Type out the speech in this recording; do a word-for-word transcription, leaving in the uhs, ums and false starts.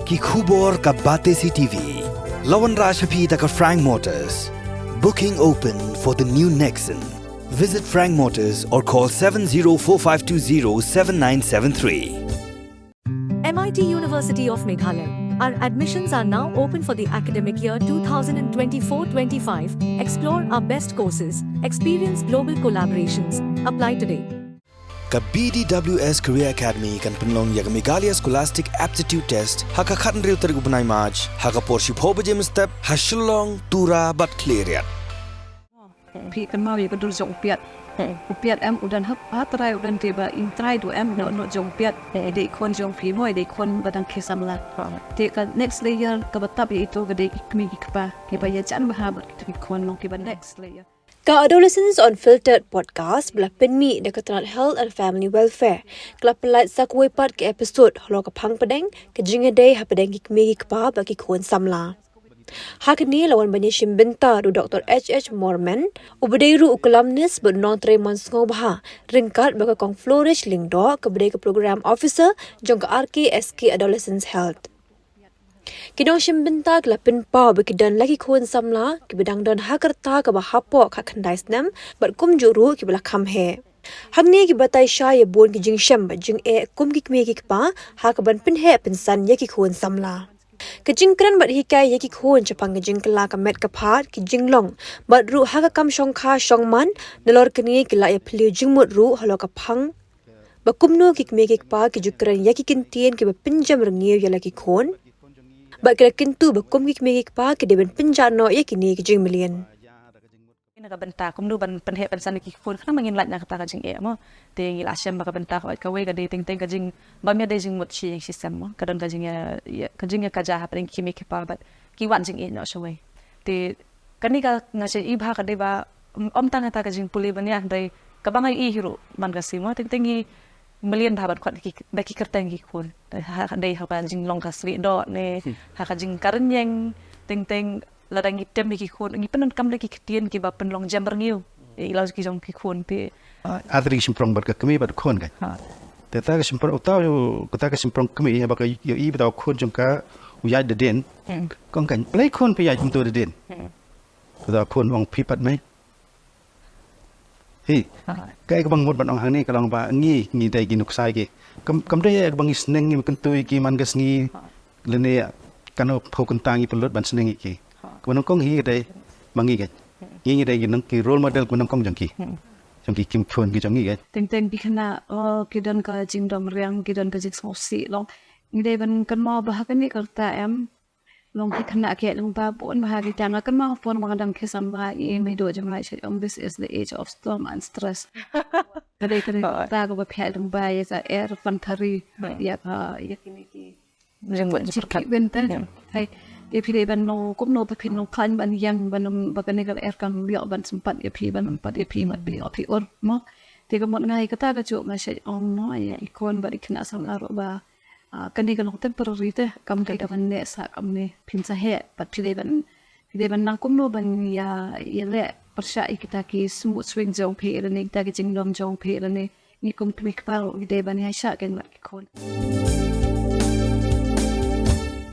Ki khubor ka Batesi T V. La wanrah sha phi da ka Frank Motors. Booking open for the new Nexon. Visit Frank Motors or call seven zero four five two zero seven nine seven three. M I T University of Meghalaya. Our admissions are now open for the academic year twenty twenty-four twenty-five. Explore our best courses, experience global collaborations. Apply today. Ka B D W S Career Academy kan pynlong ïa ka Meghalaya Scholastic Aptitude Test ha ka khathynriew tarik u bnai March ha ka por shiphew baje mynstep ha Shillong, Tura bad Khliehriat. Phi kynmaw ïa ka dur jong u Piat. U Piat em u don hap ha trai u don te ba in trai du em noh noh jong u Piat. Dei khun jong phi mo dei khun ba dang khie samla. Te ka next layer kaba tap ïa ito ka dei ki kmie ki kpa kiba ïa jan bha bad ki khun long kiba next layer. Ka Adolescents Unfiltered podcast ba la pynmih da ka tnat Health and Family Welfare ka la pynlait sa kawei pat ka episode halor ka phang pdeng, ka jingïadei hapdeng ki kmie ki kpa bad ki khun samla. Ha kane la wan ban ïashim bynta da u Doctor H H Morman, uba dei ruh u columnist bad u nongtrei mon sngewbha, ryngkat bad ka Kong Flourish Lyngdoh, kaba dei ka Program Officer jong ka R K S K Adolescents Health. Ki nongshim bynta ki la pynpaw ba ki don la ki khun samla kiba dang don ha ka rta kaba hapoh khatkhyndai snem bad kumjuh ruh kiba la kham heh. Hangne ki batai shai ïa bun ki jingshem bad jingeh kum ki kmie ki kpa ha kaban pynheh pynsan ïa ki khun samla. Ka jingkren bad hikai ïa ki khun shaphang ka jingkylla ka met ka phad, ki jinglong bad ruh ha ka kam shongkha shongman, nalor kane ki la ïa phylliew jingmut ruh halor ka phang ba kumno ki kmie ki kpa ki ju kren ïa ki kyntien kiba pynjem rngiew ïa la ki khun. Bad ki la kyntu ba kum ki kmie ki kpa ki dei ban pynjah noh ïa kine ki jingmlien. Ïa ka bynta kumno ban pynheh pynsan ïa ki khun khnang ba ngin lait na kata ka jingeh mo. Te ngi la shem ba ka bynta kawei kawei ka dei teng teng ka jing bym ïadei jingmut shi ïing shi sem mo. Ka don ka jing ïa, ïa, ka jing ïa ka ja hapdeng ki kmie ki kpa bad ki wan jingeh noh shawei. Te kane ka nga shem i bha ka dei ba ym, ym tang kata ka jingpule ban ïa hynrei kaba nga ïohi hi ruh man ka sngi mo teng teng ngi mlien bha ban khot ki da ki kyrteng ki khun. Ha, ha, dei ha ka jinglong ka slieh doh ne ha ka jingkaren ïeng teng teng lada ngi tem ïa ki khun ngi pyndonkam da ki ktien kiba pynlong jem rngiew ïa i lad ki jong ki khun te. Artylli ki shymprong bad ka kmie bad khun ka. Ha. Te ta ka shymprong uta u kata ka shymprong kmie ïa ba ka ïohi ba ta u khun jong ka u ïaid da dien. Hmm. Kong kan plei khun phi ïaid kumto da dien. Hmm. Kata u khun ong phi pat mei. Hi. Ha. Kaei kaba nga mut ban ong hangne ka long ba ngi ngi dei ki nuksa ïa ki. Kam, kam dei ïa kaba ngi sneng ngi kyntu ïa ki man ka sngi. Ha. Lane kano phew kynta ngi pynlut ban sneng ïa ki. Ha. Kaba nyngkong hi ka dei ma ngi ka. Hmm. Ngi ngi dei ki nang ki role model kaba nyngkong jong ki. Hmm. Jong ki kim khun ki jong ngi ka. Teng teng phi kynmaw, oh, ki don ka jingdom riang, ki don ka jingsngewsih long. Ngi dei ban kynmaw ba ha kane ka rta em. Long ki khynnah ki long ba bun bha ki tang. Nga kynmaw por ba nga dang khie samla i mei doh jong nga i shu ong this is the age of storm and stress. Ka dei ka dei ka rta kaba phi long ba ïa ka air pantari ïa ka ïa kine ki jingmut jingpyrkhat. Winter. Hai ïa phi dei ban long kumno ba phin long khlaiñ ban ïeng ban ba kane ka air kan ïoh ban sympat ïa phi ban sympat ïa phi mat phi ïoh phi ur mo. Te ka mut nga ïa kata ka juh nga shu ong mo ïa i khun bad i khynnah samla ruh ba Ah, kane ka long temporary te, kam dei ka ban neh sah kamne, phin sa heh, bad phi dei ban, phi dei ban nang kumno ban ïa, ïa leh pyrshah ïa kita ki mood swing jong phi lane kita ki jingdom jong phi lane, ngi kum kmie kpa ruh ngi dei ban ïa shah kein bad ki khun.